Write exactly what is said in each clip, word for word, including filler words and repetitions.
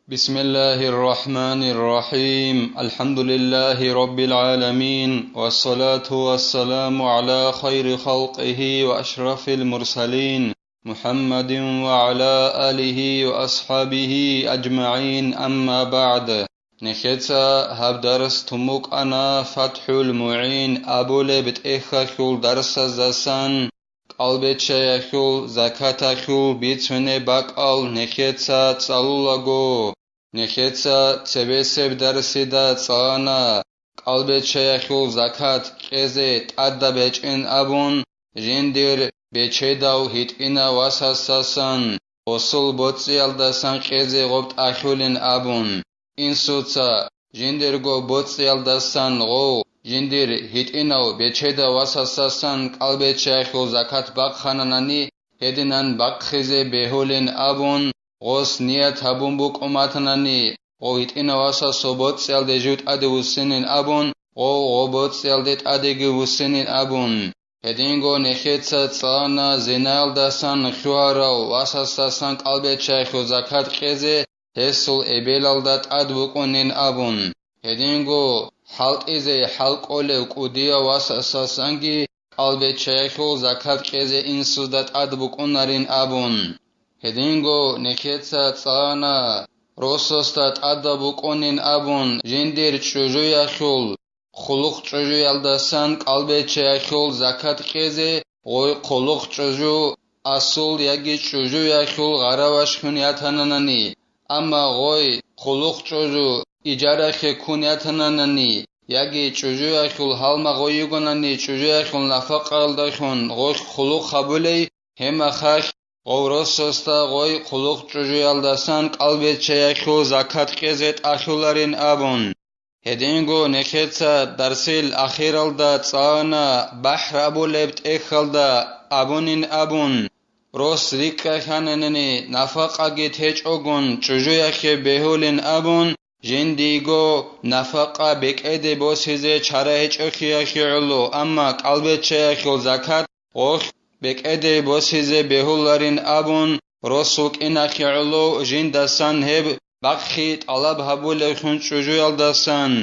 بسم الله الرحمن الرحيم. الحمد لله رب العالمين، والصلاة والسلام على خير خلقه وأشرف المرسلين، محمد وعلى آله وأصحابه أجمعين، أما بعد. Нехеца гьаб дарс тумукъана ФатхӀул МугӀин абулеб тӀехьалъул дарсаздасан, кӀалбиччаялъул, закаталъул бицунеб бакӀал нехеца цӀалулаго. Нехеца цебесеб дарсида цӀалана, кӀалбиччаялъул закат кьезе тӀадаб гьечӀин абун, жиндир бечедав гьитӀинав васасдасан, гъосул боцӀиялдасан кьезе гъоб тӀалъулин абун. Инсуца жиндирго боцӀиялдасан гъов, жиндир гьитӀинав бечедав васасдасан кӀалбиччаялъул закат бахъананани, гьединан бахъизе бегьулин абун, гъос ният гьабун букӀун батанани, гъов гьитӀинав васасул боцӀиялде жив тӀаде вуссинин абун, гъов гъо боцӀиялде тӀадеги вуссинин абун. Гьединго нехеца цӀана зинаялдасан лъугьарав васасдасан кӀалбиччаялъул закат кьезе гьесул эбелалда тӀад букӀунин абун. Гьединго хӀалтӀизе хӀалкӀолев кӀудияв васасдасанги кӀалбиччаялъул закат кьезе инсузда тӀад букӀунарин абун. Гьединго нехеца цӀана росасда тӀадаб букӀунин абун жиндир чӀужуялъул, хъулухъ чӀужуялдасан кӀалбиччаялъул закат кьезе гъой хъулухъ чӀужу асул яги чӀужуялъул гъараваш хьун ятананани, амма гъой хъулухъ чӀужу ижарахъе ккун ятананани, яги чӀужуялъул гьалмагъ гъой йигонани чӀужуялъул нафакъаялдалъун гъолъ хъулухъ гьабулей, гьеб мехалъ гъов росасда гъой хъулухъ чӀужуялдасан кӀалбиччаялъул закат кьезе тӀалъуларин абун. Гьединго нехеца дарсил ахиралда цӀана бахӀр абулеб тӀехьалда абунин абун, рос рикӀкӀахьананани нафакъаги течӀогун чӀужуялъе бегьулин абун, жиндиего нафакъа бекӀеде босизе чара гьечӀолъиялъе гӀоло, амма кӀалбиччаялъул закат гъолъ бекӀеде босизе бегьуларин абун, рос вукӀиналъе гӀоло жиндасан гьеб бахъи тӀалаб гьабулевлъун чӀужуялдасан.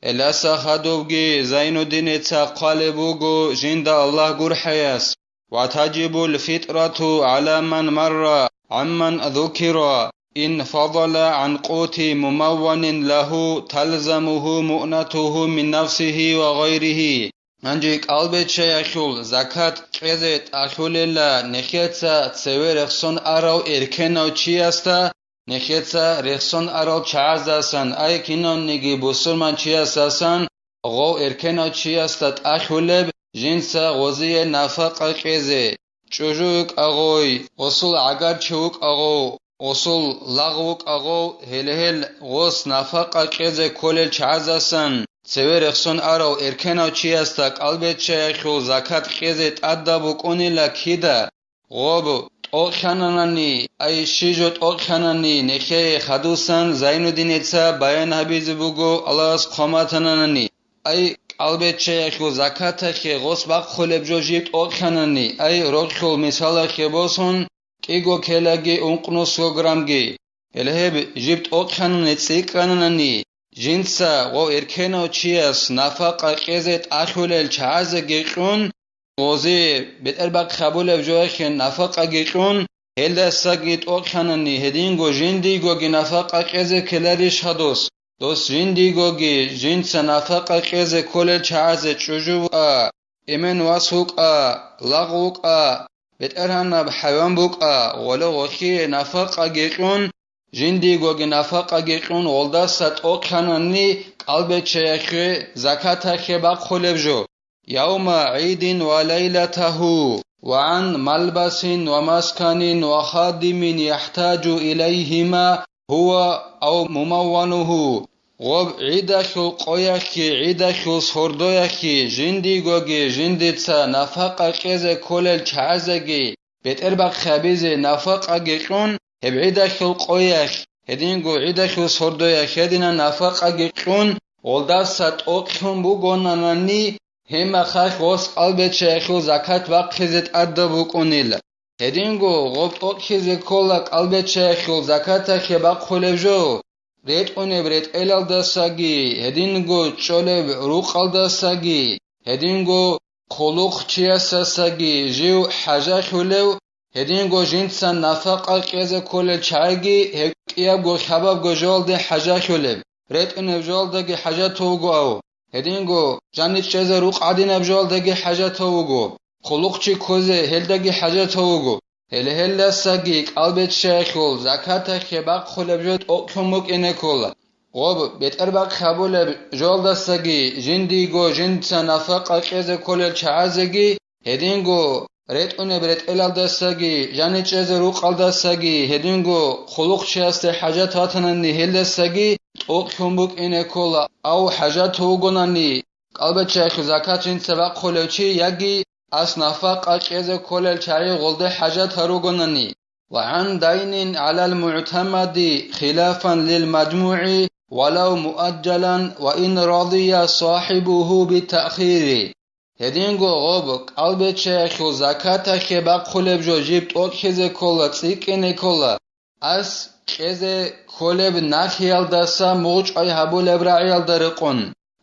Гьелдаса хадубги Зайнуддиница хъвалеб буго жинда Аллагь гурхӀаяс: «Ватаджибул фитрату гӀала ман марра гӀамман зукира, ин фадала гӀан къути мумавванин лагьу, талзамугьу муънатугьу мин нафсигьи ва гъайригьи». Гьанже кӀалбиччаялъул закат кьезе тӀалъулела нехеца цеве рехсон арав эркенав чиясда, нехеца рехсон арал чагӀаздасан, ай кинавниги бусурманчиясдасан, гъов эркенав чиясда тӀалъулеб жинца гъозие нафакъа кьезе, чӀужу вукӀа гъой, гъосул гӀагар чи вукӀа гъов, гъосул лагъ вукӀа гъов, гьеле гьел гъос нафакъа кьезе кколел чагӀаздасан, цеве рехсон арав эркенав чиясда кӀалбиччаялъул закат кьезе тӀадаб букӀунила кида, гъоб тӀокӀлъананани, ай щи жо тӀокӀлъанани, нехее хадусан Зайнуддиница баян гьабизе буго Аллагьас хъван батананани, ай кӀалбиччаялъул закаталъе гъос бахъулеб жо жиб тӀокӀлъанани, ай рокьул мисалалъе босун, кӀиго келаги ункънусго грамги. Гьеле гьеб жиб тӀокӀлъанани цӀикӀкӀананани, жинца гъов эркенав чияс нафакъа кьезе тӀалъулел чагӀазеги кьун, гъозие бетӀербахъ гьабулеб жоялъе нафакъаги кьун, гьелдасаги тӀокӀлъанани гьединго жиндийгоги нафакъа кьезе ккеларищ гьадос? Дос жиндийгоги жинца нафакъа кьезе кколел чагӀазе чӀужу вукӀа, эмен вас вукӀа, лагъ вукӀа, бетӀергьанаб хӀайван букӀа, гъоле гъолъие нафакъаги кьун, жиндийгоги нафакъаги кьун, гъолдаса тӀокӀлъанани кӀалбиччаялъе закаталъе бахъулеб жо. Явма гӀидин ва лайлатагьу, ва гӀан малбасин ва масканин ва хадимин яхӀтаджу илайгьима гьува ав мумавванугьу. Гъоб гӀидалъул къоялъги, гӀидалъул сордоялъги, жиндийгоги жиндица нафакъа кьезе кколел чагӀазеги, бетӀербахъ гьабизе нафакъаги кьун, гьеб гӀидалъул къоялъ, гьединго гӀидалъул сордоялъ гьединан нафакъаги кьун, гъолдаса тӀокӀлъун бугонанани, гьеб мехалъ гъос кӀалбиччаялъул закат бахъизе тӀадаб букӀунила. Гьединго гъоб тӀокӀлъизе ккола кӀалбиччаялъул закаталъе бахъулеб жо, ретӀунеб ретӀелалдасаги, гьединго чӀолеб рукъалдасаги, гьединго хъулухъчиясасаги жив хӀажалъулев, гьединго жинца нафакъа кьезе кколел чагӀиги гьеб кӀиябго хабабго жоялде хӀажалъулеб, ретӀунеб жоялдаги хӀажатав вуго ав, гьединго жанир чӀезе рукъ гӀадинаб жоялдаги хӀажатав вуго, хъулухъчи ккозе гьелдаги хӀажатав вуго. Гьеле гьелдасаги кӀалбиччаялъул закаталъе бахъулеб жо тӀокӀлъун букӀине ккола. Гъоб бетӀербахъ гьабулеб жоялдасаги жиндиего жинца нафакъа кьезе кколел чагӀазеги, гьединго ретӀунеб ретӀелалдасаги, жанир чӀезе рукъалдасаги, гьединго хъулухъчиясде хӀажат ватанани гьелдасаги тӀокӀлъун букӀине ккола, ав хӀажатав вугонани, кӀалбиччаялъул закат жинца бахъулев чи яги ас нафакъа кьезе кколел чагӀи гъолде хӀажат гьаругонани. وعن دين على المعتمد خلافا للمجموع ولو مؤجلا وإن رضي صاحبه بالتأخير. Гьединго гъоб кӀалбиччаялъул закаталъе бахъулеб жо жиб тӀокӀлъизе ккола, цӀикӀкӀине ккола, ас кьезе кколеб нахиялдаса мугъчӀвай гьабулеб рагӀиялда рекъон.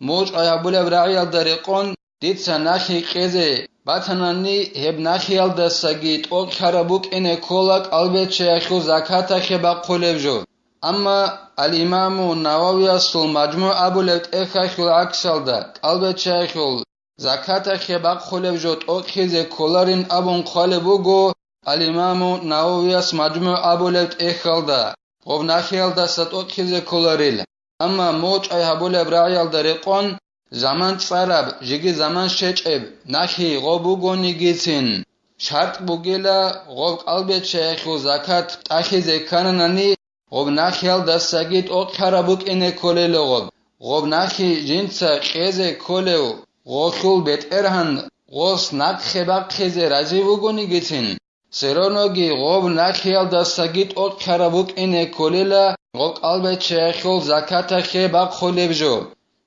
МугъчӀвай гьабулеб рагӀиялда рекъон дица нахи кьезе батанани, гьеб нахиялдасаги тӀокӀлъараб букӀине ккола кӀалбиччаялъул закаталъе бахъулеб жо. Амма ал-Имаму Нававиясул МажмугӀ абулеб тӀехьалъул гӀаксалда, кӀалбиччаялъул закаталъе бахъулеб жо тӀокӀлъизе кколарин абун хъвалеб буго ал-Имаму Нававияс МажмугӀ абулеб тӀехьалда, гъоб нахиялдаса тӀокӀлъизе кколарил. Амма мугъчӀвай гьабулеб рагӀиялда рекъон, заман цӀараб, жеги заман щечӀеб нахи гъоб бугонигицин, шартӀ бугила, гъоб кӀалбиччаялъул закат тӀахьизе ккананани, гъоб нахиялдасаги тӀокӀлъараб букӀине кколела гъоб. Гъоб нахи жинца кьезе кколев гъолъул бетӀергьан гъос нахъе бахъизе рази вугонигицин, все равноги гъоб нахиялдасаги тӀокӀлъараб букӀине кколела гъоб кӀалбиччаялъул закаталъе бахъулеб жо.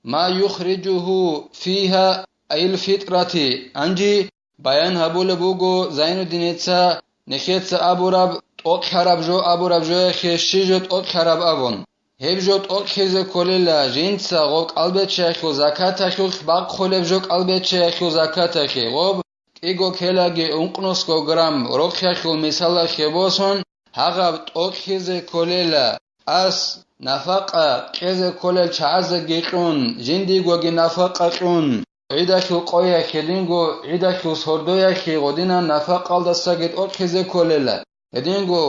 ما يخرجه فيها أي الفطرة, гьанже баян гьабулеб буго Зайнуддиница, нехеца абураб тӀокӀлъараб жо абураб жояхъе щи жо тӀокӀлъараб абун. Гьеб жо тӀокӀлъизе кколела жинца гъоб кӀалбиччаялъул закаталъулъ бахъулеб жо кӀалбиччаялъул закаталъе гъоб кӀиго келаги ункънусго грамм рохьалъул мисалалъе босун, гьагъаб тӀокӀлъизе кколела, ас нафакъа кьезе кколел чагӀазеги кьун, жиндигоги нафакъа кьун, гӀидалъул къоялъ гьединго гӀидалъул сордоялъе гъодинан нафакъалдасаги тӀокӀлъизе кколела. Гьединго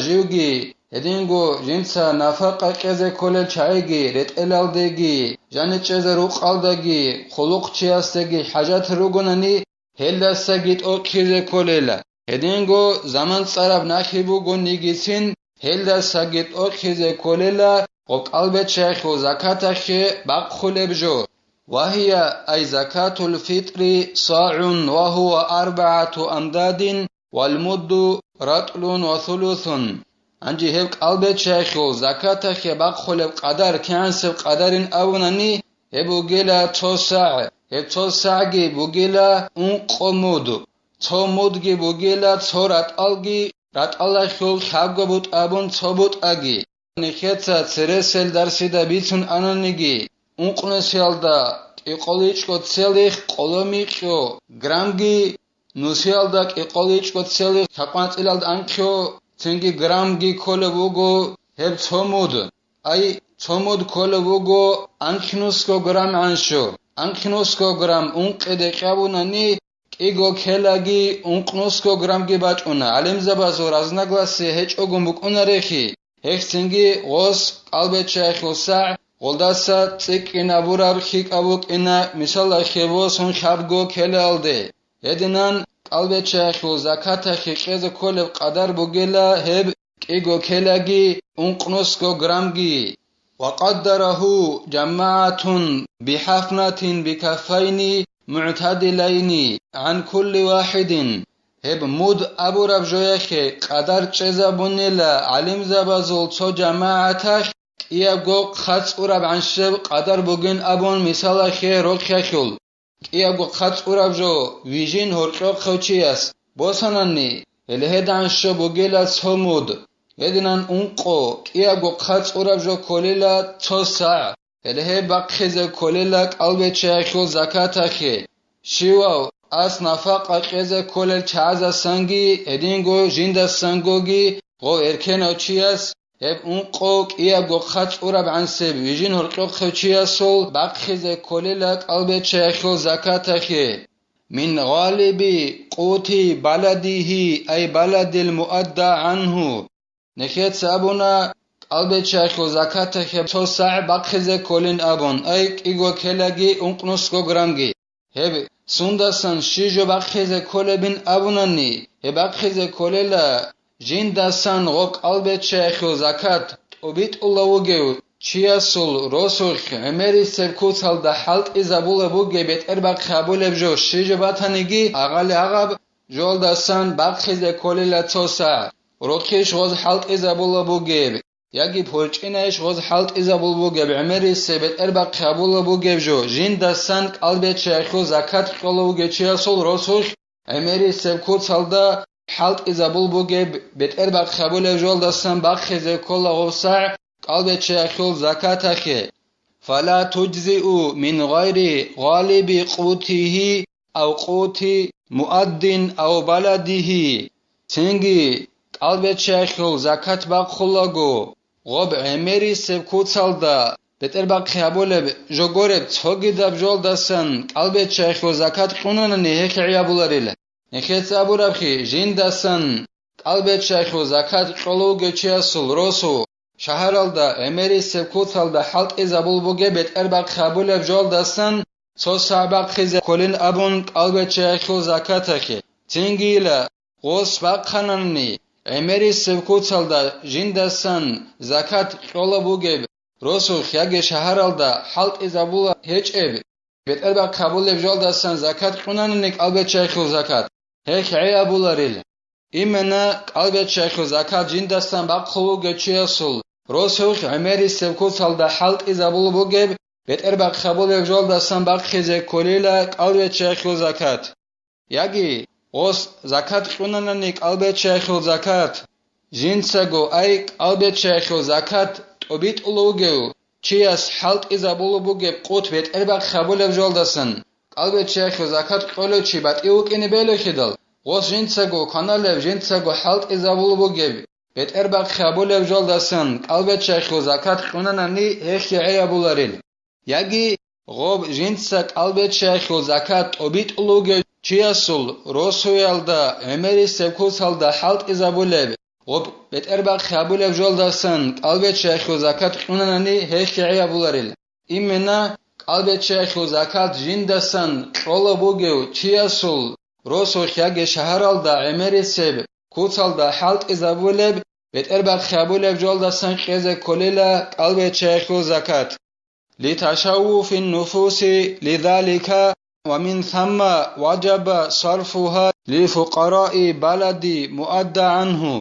живги, гьединго жинца нафакъа кьезе кколел чагӀиги, ретӀелалдеги, жанир чӀезе рукъалдаги, хъулухъчиясдаги хӀажат ругонани, гьелдасаги тӀокӀлъизе кколела. Гьединго заман цӀараб нахи бугонигицин, гьелдасаги тӀокӀлъизе кколела гъоб кӀалбиччаялъул закаталъе бахъулеб жо. وهي أي زكاة الفطر صاع وهو أربعة أمداد والمد رطل وثلث. Гьанже гьеб кӀалбиччаялъул закаталъе бахъулеб къадар кигӀансеб къадарин абунани, гьеб бугила цо сагӀ, гьеб цо сагӀги бугила ункъо муд, цо мудги бугила цо ратӀалги, ратӀалалъул лъабго бутӀа абун цо бутӀаги. Нехеца цересел дарсида бицун ананиги, ункънусиялда кӀикъоличӀго целых къоломикьо грамги, нусиялда кӀикъоличӀго целых лъабкъанцӀилалда анкьо цинги грамги кколеб буго гьеб цо муд. Ай, цо муд кколеб буго анкьнусго грамм гӀанщу, анкьнусго грамм ункъиде кьабунани, кӀиго келаги ункънусго грамги бачӀуна. ГӀалимзабазул разногласие гьечӀогун букӀунарехи, гьехцинги гъос кӀалбиччаялъул сагӀ гъолдаса цӀикӀкӀинабураб лъикӀаб букӀина, мисалалъе босун, лъабго келалде. Гьединан кӀалбиччаялъул закаталъе кьезе кколеб къадар бугила гьеб кӀиго келаги ункънусго грамги. وقدره جماعة بحفنة بكفين معتدلين عن كل واحد. Гьеб муд абураб жоялъе къадар чӀезабунила гӀалимзабазул цо жамагӀаталъ, кӀиябго хъацӀураб гӀанщеб къадар бугин абун, мисалалъе, рохьалъул. КӀиябго хъацӀураб жо вижин гьоркьохъев чияс босанани, Гьеле гьедин щиб бугила цо муд, гьединан ункъо кӀиябго хъацӀураб жо кколила цо сагӀ, гьеле гьеб бахъизе кколила кӀалбиччаялъул закаталъе. Щивав ас нафакъа кьезе кколел чагӀазасанги гьединго жиндасангоги гъов эркенав чияс гьеб ункъо кӀиябго хъацӀураб гӀансиб вижин гьоркьохъев чиясул бахъизе кколила кӀалбиччаялъул закаталъе. Мин гъалиби къути баладигьи, ай баладил муадда гӀангьу. Нехеца абуна, кӀалбиччаялъул закаталъе цо сагӀ бахъизе кколин абун, ай кӀиго келаги ункънусго грамги. Гьеб сундасан щиб жо бахъизе кколебин абунани, гьеб бахъизе кколела, жиндасан гъоб кӀалбиччаялъул закат тӀубитӀулав вугев чиясул росулъ гӀемерисеб куцалда хӀалтӀизабулеб бугеб бетӀербахъи гьабулеб жо щиб жо батаниги, агъали-агъаб жоялдасан бахъизе кколила цо сагӀ, рохищ гъоз хӀалтӀизабулеб бугеб, яги пулчӀинайищ гъоз хӀалтӀизабулеб бугеб, гӀемерисеб бетӀербахъи гьабулеб бугеб жо, жиндасан кӀалбиччаялъул закат кьолев вугев чиясул росулъ гӀемерисеб куцалда хӀалтӀизабулеб бугеб бетӀербахъи гьабулеб жоялдасан бахъизе ккола гъоб сагӀ кӀалбиччаялъул закаталъе. Фала туджзиу мин гъайри гъалиби къутигьи ав къути муаддин ав баладигьи. Цинги кӀалбиччаялъул закат бахъулаго, гъоб гӀемерисеб куцалда бетӀербахъи гьабулеб жо гуреб цогидаб жоялдасан кӀалбиччаялъул закат кьунани гьелъ гӀей абуларила. Нехеца абурабхъи, жиндасан кӀалбиччаялъул закат кьолев вугев чиясул росу шагьаралда гӀемерисеб куцалда хӀалтӀизабулеб бугеб бетӀербахъи гьабулеб жоялдасан цо сагӀ бахъизе кколин абун кӀалбиччаялъул закаталъе. Цингийила гъос бахъанани, гӀемерисеб куцалда жиндасан закат кьолеб бугеб росулъ яги шагьаралда хӀалтӀизабула гьечӀеб, бетӀербахъи гьабулеб жоялдасан закат кьунани кӀалбиччаялъул закат, гьелъ гӀей абуларил. Имена кӀалбиччаялъул закат жиндасан бахъулев вугев чиясул росулъ гӀемерисеб куцалда хӀалтӀизабулеб бугеб, бетӀербахъи гьабулеб жоялдасан бахъизе кколила кӀалбиччаялъул закат. Яги гъос закат кьунани кӀалбиччаялъул закат, жинцаго, ай кӀалбиччаялъул закат тӀубитӀулев вугев чияс хӀалтӀизабулеб бугеб къут бетӀербахъи гьабулеб жоялдасан, кӀалбиччаялъул закат кьолев чи батӀи вукӀине белевхъидал, гъос жинцаго кваналеб, жинцаго хӀалтӀизабулеб бугеб бетӀербахъи гьабулеб жоялдасан кӀалбиччаялъул закат кьунани гьелъ гӀей абуларил. Яги гъоб жинца кӀалбиччаялъул закат тӀубитӀулев вугев чиясул росуялда гӀемерисеб куцалда хӀалтӀизабулеб, гъоб бетӀербахъи гьабулеб жоялдасан кӀалбиччаялъул закат кьунани гьелъ гӀей абуларил. Имена кӀалбиччаялъул закат жиндасан кьолеб бугев чиясул росулъ яги шагьаралда гӀемерисеб куцалда хӀалтӀизабулеб, бетӀербахъи гьабулеб жоялдасан кьезе кколила кӀалбиччаялъул закат. Литашаввуфин нуфуси лизалика ва мин самма важаба сарфугьа лифукъараи балади муадда гӀангьу.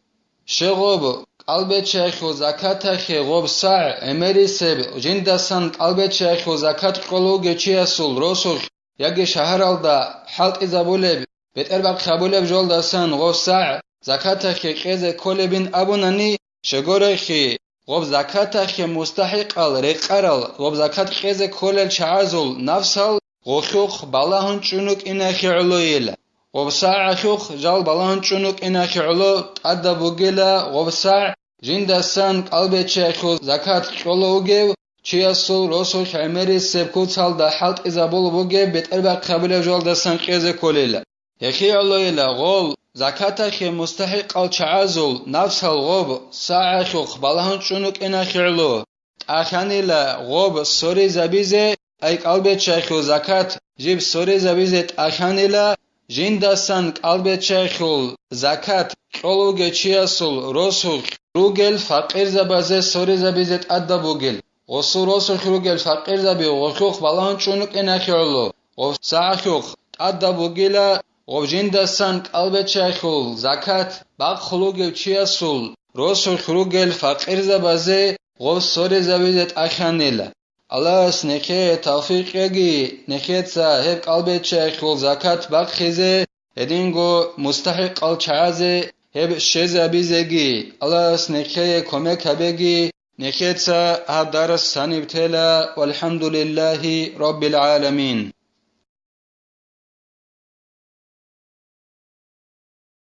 Щегъоб кӀалбиччаялъул закаталъе гъоб сагӀ гӀемерисеб жиндасан кӀалбиччаялъул закат кьолев вугев чиясул росулъ яги шагьаралда хӀалтӀизабулеб, бетӀербахъи гьабулеб жоялдасан гъоб сагӀ закаталъе кьезе кколебин абунани, щегорехъи, гъоб закаталъе мустахӀикъал, рекъарал, гъоб закат кьезе кколел чагӀазул нафсал гъолъухъ балагьун чӀун рукӀиналъе гӀолойила. Гъоб сагӀалъухъ жал балагьун чӀун рукӀиналъе гӀоло тӀадаб бугила гъоб сагӀ жиндасан кӀалбиччаялъул закат кьолев вугев чиясул росулъ гӀемерисеб куцалда хӀалтӀизабулеб бугеб бетӀербахъи гьабулеб жоялдасан кьезе кколила. Гьелъие гӀолойила гъол закаталъе мустахӀикъал чагӀазул нафсал гъоб сагӀалъухъ балагьун чӀун рукӀиналъе гӀоло тӀалъанила гъоб соризабизе, ай кӀалбиччаялъул закат жиб соризабизе тӀалъанила, жиндасан кӀалбиччаялъул закат кьолев вугев чиясул росулъ ругел факъирзабазе соризабизе тӀадаб бугел. Гъосул росулъ ругел факъирзаби гъолъухъ балагьун чӀун рукӀиналъе гӀоло, гъоб сагӀалъухъ тӀадаб бугила, гъоб жиндасан кӀалбиччаялъул закат бахъулев вугев чиясул росулъ ругел факъирзабазе гъоб соризабизе тӀалъанила. Аллагьас нехее тавфикъ кьеги, нехеца гьеб кӀалбиччаялъул закат бахъизе, гьединго мустахӀикъал чагӀазе гьеб щвезабизеги, Аллагьас нехее кумек гьабеги, нехеца гьаб дарс гьаниб тела, валхӀамдулиллагьи раббил гӀаламин.